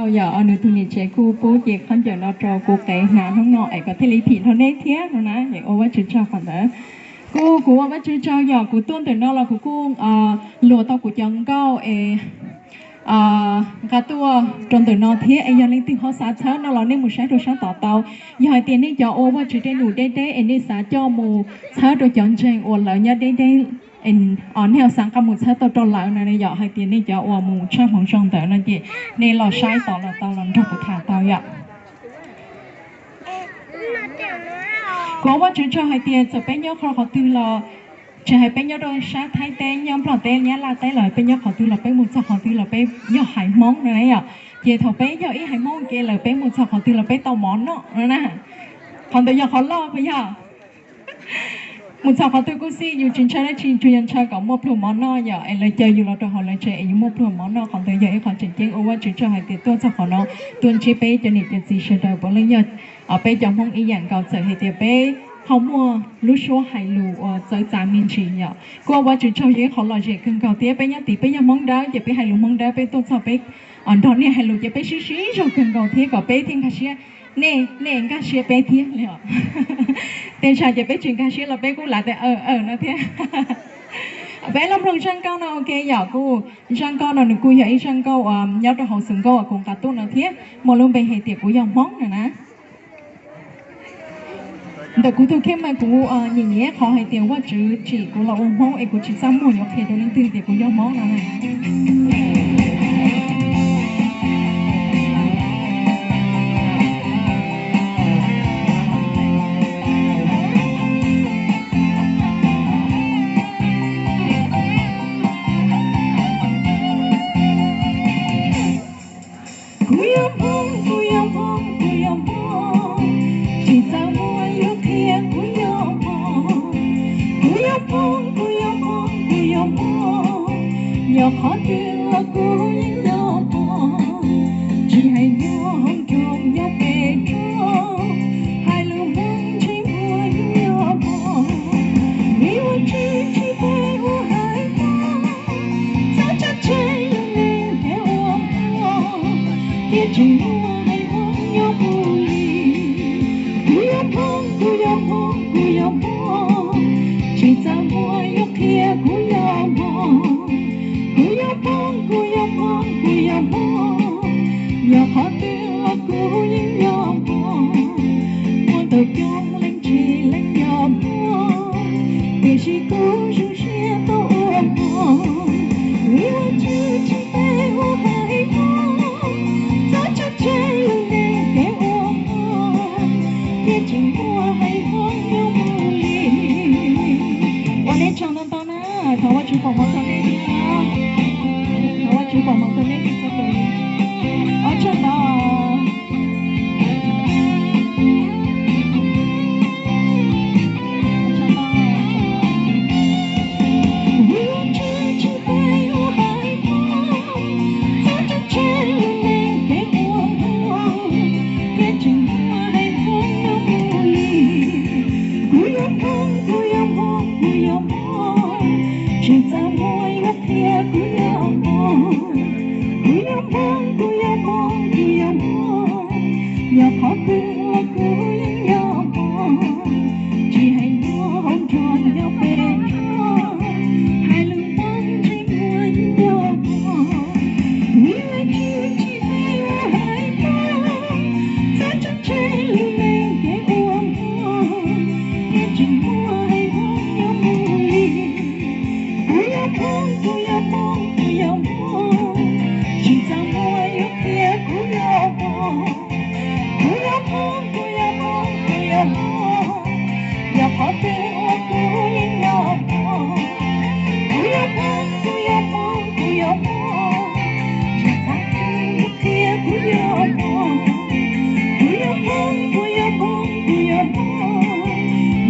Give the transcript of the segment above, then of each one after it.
Yog nws tus niam tsev kuj pub cev khaub ncaws no rau kuv qev hnav hnub no es kom thiaj li phim dhau nej thiab no na, es ua Vajtswv tsaug qhov ntawd. Kuj kuv ua Vajtswv tsaug yog kuv tuaj ntawm no los kuv kuj luag tau kuv cov nkauj es nqa tuaj rau ntawm no thiab es yog leej twg ho xav txhawb no los nej mus saib rau sab tom tau. Yog hais tias nej cov ua Vajtswv tej num deb deb es nej xav coj mus txhawb rau cov ntseeg uas lawv nyob deb deb, nej xav nqa mus txhawb tau rau lawv no, yog hais tias nej cov uas mus tshaj hmoov zoo ntawd no ces nej los saib tod los tau los nrog kuv tham tau yom. Kuv ua Vajtswv tsaug hais tias txawm peb nyob qhov qhov twg los, tsis hais peb nyob rau sab Thaib teb, nyob Nplog teb, Nyab Laj teb los peb nyob qhov twg los peb mus txog qhov twg los peb yog haiv Hmoob no yom. Ces thaum peb yog ib haiv Hmoob ua ke lawm peb mus txog qhov twg los peb tau mov noj no na. Qhov ntawd yog qhov loj puas yog? Mus txog qhov twg kuj xij, yus tsis ntshaw dab tsi, tsuas yog ntshaw kom muaj pluag mov noj yom, es lawv caw yus los rau hauv lawv tsev es yus muaj pluag mov noj. Qhov ntawd yog ib qhov tseem ceeb, ua Vajtswv tsaug hais tias tuaj txog qhov no, tuaj ntsib peb cov niam cov txiv sawv daws puav leej yog peb cov Hmoob ib yam nkaus, txawm hais tias peb ho muaj lub suab hais lus uas txawv txav me ntsis yom, kuj ua Vajtswv tsaug, yog ib qhov lom zem kawg nkaus thiab. Peb nyob tid peb yog Hmoob Dawb ces peb hais lus Hmoob Dawb, peb tuaj txog peb nrog nej hais lus ces peb sib sib zog kawg nkaus thiab, kom peb thiaj nkag siab, nej nej nkag siab peb thiab li. Tej zaum ces peb tsis nkag siab los peb kuj lam tias aw aw no thiab. Peb los mloog zaj nkauj no ua ke yom. Kuj zaj nkauj no nws kuj yog ib zaj nkauj uas nyob rau hauv xwm nkauj uas kuv nqa tuaj no thiab, muaj lub npe hais tias Kuv Yog Hmoob no na. Ntawm kuv tus kheej mas kuv nyiam nyiam qhov hais tias Vajtswv tsim kuv los ua Hmoob es kuv tsis txaj muag yuav qhia rau leej twg tias kuv yog Hmoob no na. Kuv yog Hmoob, kuv yog Hmoob, kuv yog Hmoob, tsis txaj muag yuav qhia kuv yog Hmoob. Kuv yog Hmoob, kuv yog Hmoob, kuv yog Hmoob, yog qhov twg los kuv yeej yog Hmoob. Tsis hais nyob hauv nroog nyob pem roob, hais lus Hmoob ntsej muag yeej yog Hmoob. Vim ua tsis tsis peb ua haiv Hmoob, txhob tso tseg yus neeg kev ua Hmoob, thiaj tseem muaj haiv Hmoob nyob mus li. Kuv yog Hmoob, kuv yog Hmoob, kuv yog Hmoob, tsis txaj muag yuav qhia kuv yog Hmoob. Kuv yog Hmoob, kuv yog Hmoob, kuv yog Hmoob, yog qhov twg los kuv yeej yog Hmoob. Muaj ntau coob leej tsis leej yog Hmoob, tiam sis kuv zoo siab tau ua Hmoob. Vim ua tsis tsis peb ua haiv Hmoob, txhob tso tseg yus neeg kev ua Hmoob, thiaj tseem muaj haiv Hmoob nyob mus li. Ua nej tsaug ntau ntau na, thov Vajtswv foom hmoov rau nej thiab, thov Vajtswv foom hmoov rau nej thiab txhua tus. Ua tsaug ntau. Kuv yog Hmoob, kuv yog Hmoob, kuv yog Hmoob, tsis txaj muag yuav qhia kuv yog Hmoob. Kuv yog Hmoob, kuv yog Hmoob, kuv yog Hmoob, yog qhov twg los kuv yeej yog Hmoob. Tsis hais nyob hauv nroog nyob pem roob, hais lus Hmoob ntsej muag yeej yog Hmoob. Vim ua tsis tsis peb ua haiv Hmoob, txhob tso tseg yus neeg kev ua Hmoob, thiaj tseem muaj haiv Hmoob nyob mus li. Kuv yog Hmoob, kuv yog Hmoob, kuv yog Hmoob, tsis txaj muag yuav qhia kuv yog Hmoob. Kuv yog Hmoob, kuv yog Hmoob, kuv yog Hmoob, yog qhov twg los kuv yeej yog Hmoob. Kuv yog Hmoob, kuv yog Hmoob, kuv yog Hmoob, tsis txaj muag yuav qhia kuv yog Hmoob. Kuv yog Hmoob, kuv yog Hmoob, kuv yog Hmoob,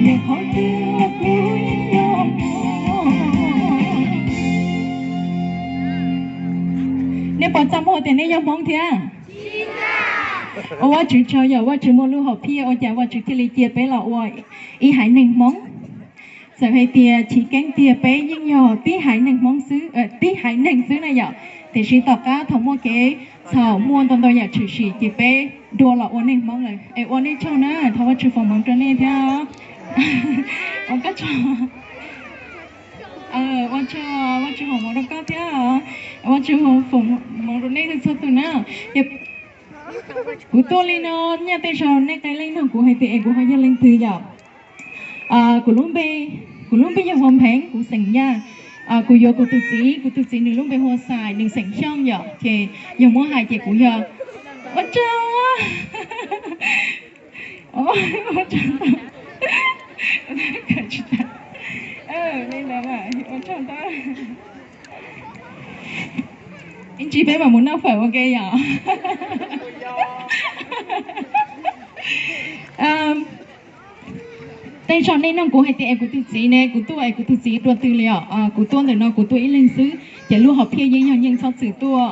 yog qhov twg los kuv yeej yog Hmoob. Nej puas txaj muag tias nej yog Hmoob thiab? Ua Vajtswv tsaug, yog Vajtswv muaj lub hom phiaj ua cas Vajtswv thiaj li cia peb los ua ib haiv neeg Hmoob. Txawm hais tias chiv keeb tiag peb yeej yog tib haiv neeg Hmoob xwb, tib haiv neeg xwb na yom, tiam sis tom qab thaum muaj kev Txhaum muaj ntau ntau yam tshwm sim ces peb dua los ua neej Hmoob lawm. Es ua nej tsaug na, thov Vajtswv foom hmoov rau nej thiab. Ua koj tsaug. Ua tsaug, Vajtswv foom hmoov rau koj thiab. Vajtswv foom hmoov rau nej txhua tus na. Kuv tuaj li no, nyaj tej zaug nej qee leej nug kuv hais tias es kuv ho yog leej twg yom. Kuv lub npe, kuv lub npe yog Huam Pheev, kuv xeem Yaj. Kuv yuav kuv tus txiv, kuv tus txiv nws lub npe hu ua Xais, nws xeem Xyooj yom, ces yog muab hais ces kuv yog, ua tsaug, ua tsaug, ua tsaug ntau. Ib ntsis peb mam mus noj fawm ua ke yom. Tej zaum nej nug kuv hais tias es kuv tus txiv ne, kuv tuaj es kuv tus txiv dua twg li os? Kuv tuaj ntawm no kuv tuaj ib leeg xwb, ces lub hom phiaj yeej yog yeej txhob txwm tuaj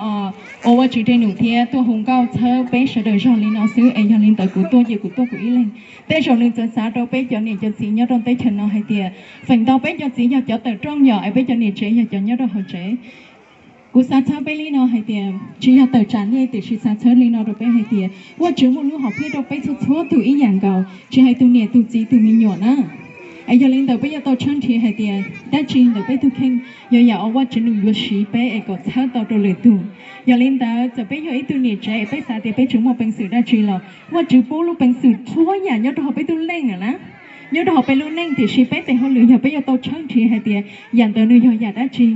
ua Vajtswv dej num thiab tuaj hu nkauj txhawb peb sawv daws zog li no xwb, es yog li ntawd kuv tuaj ces kuv tuaj kuv ib leeg. Tej zaum nws txawv xav rau peb cov niam cov txiv nyob rau teb chaws no hais tias feem ntau peb cov txiv yog cov tawm rooj yom, es peb cov niam tsev yog cov nyob rau hauv tsev. Kuv xav txhawb peb li no hais tias tsis yog tawm tsam nej, tiam sis xav txhawb li no rau peb hais tias Vajtswv muaj lub hom phiaj rau peb txhua txhua tus ib yam nkaus, tsis hais tus niam tus txiv tus me nyuam na. Es yog li ntawd peb yuav tau tshawb nrhiav hais tias dab tsi ntawm peb tug kheej yog yam uas Vajtswv nws yuav siv peb es kom txhawb tau rau lwm tus. Yog li ntawd txawm peb yog ib tug niam tsev es peb xav tias peb tsis muaj peev xwm dab tsi los Vajtswv pub lub peev xwm txhua yam nyob rau hauv peb lub neej na, nyob rau hauv peb lub neej, tiam sis peb tes hauj lwm yog peb yuav tau tshawb nrhiav hais tias yam ntawd nws yog yam dab tsi,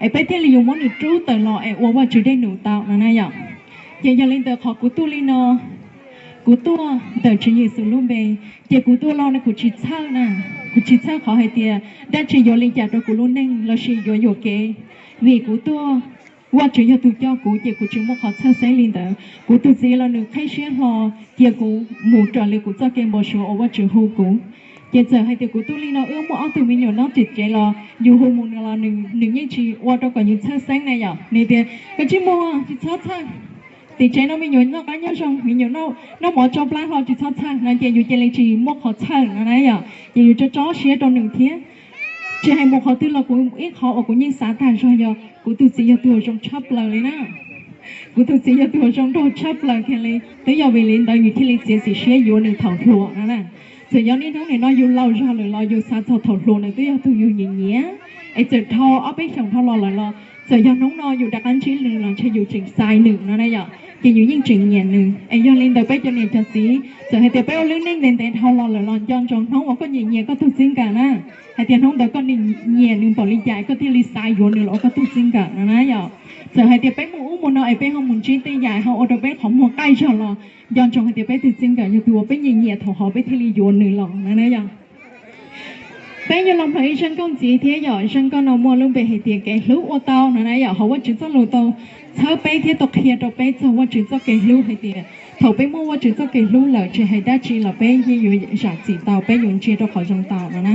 es peb thiaj li yuav muab nws rub tawm los es ua Vajtswv dej num tau no na yom. Ces yog li ntawd qhov kuv tuaj li no, kuv tuaj ntawm Tswv Yexus lub npe, ces kuv tuaj los no kuv tsis txhawj na, kuv tsis txhawj qhov hais tias dab tsi yuav li cas rau kuv lub neej lossis yuav yuam kev, vim kuv tuaj, Vajtswv yog tus coj kuv ces kuv tsis muaj qhov txhawj xeeb li ntawd. Kuv tus txiv los nws qheb siab hlo cia kuv mus raws li kuv txoj kev npau suav uas Vajtswv hu kuv. Ces txawm hais tias kuv tuaj li no wb muaj ob tug me nyuam nyob tim tsev los yus hu mus nws los nws yeej tsis ua rau kom yus txhawj xeeb na yom. Nws tias koj tsis mus, tsis txhob txhawj, tim tsev no me nyuam noj qab nyob zoo, me nyuam noj mov tsau plab hlo, tsis txhob txhawj no ces yus cia li tsis muaj qhov txhawj no na yom, ces yus tso tso siab rau nws thiab. Tsis hais mus qhov twg los kuv ib qhov uas kuv yeej xav tag zog yog kuv tus txiv yog tus uas zoo tshaj plaws li na. Kuv tus txiv yog tus uas zoo nraug tshaj plaws kiag li, twb yog vim li ntawd yus thiaj li txiav txim siab yuav nws thaum hluas no na. Txawm yog niaj hnub nim no yus laus zog lawm los yus xav txog thaum hluas nws twb yog tus yus nyiam nyiam, es txawm dhau ob peb xyoos dhau los lawm los txawm yog hnub no yus rov qab ntsib nws los ntshe yus tseem xaiv nws no na yom, ces yus yeej tseem nyiam nws. Es yog li ntawd peb cov niam cov txiv txawm hais tias peb ua lub neej ntev ntev dhau los lawm los nco ntsoov hnub uas koj nyiam nyiam koj tug txij nkawm na, hais tias hnub ntawd koj nyiam nws npaum li cas koj thiaj li xav yuav nws los ua koj tug txij nkawm no na yom. Txawm hais tias peb mus ub mus no es peb ho mus ntsib tej yam ho ua rau peb qhov muag qaij zog los nco ntsoov hais tias peb tus txij nkawm yog tus uas peb nyiam nyiam thaum hov peb thiaj li yuav nws los no na yom. Peb yuav los mloog ib zaj nkauj ntxiv thiab yom, zaj nkauj no muaj lub npe hais tias kev hlub ua tau no na yom. Hauv Vajtswv txoj lus tau txhawb peb thiab tau qhia rau peb txog Vajtswv txoj kev hlub hais tias thaum peb muaj Vajtswv txoj kev hlub lawm tsis hais dab tsi los peb yeej yuav zam txim tau, peb yuav ntsia rau qhov zoo tau no na.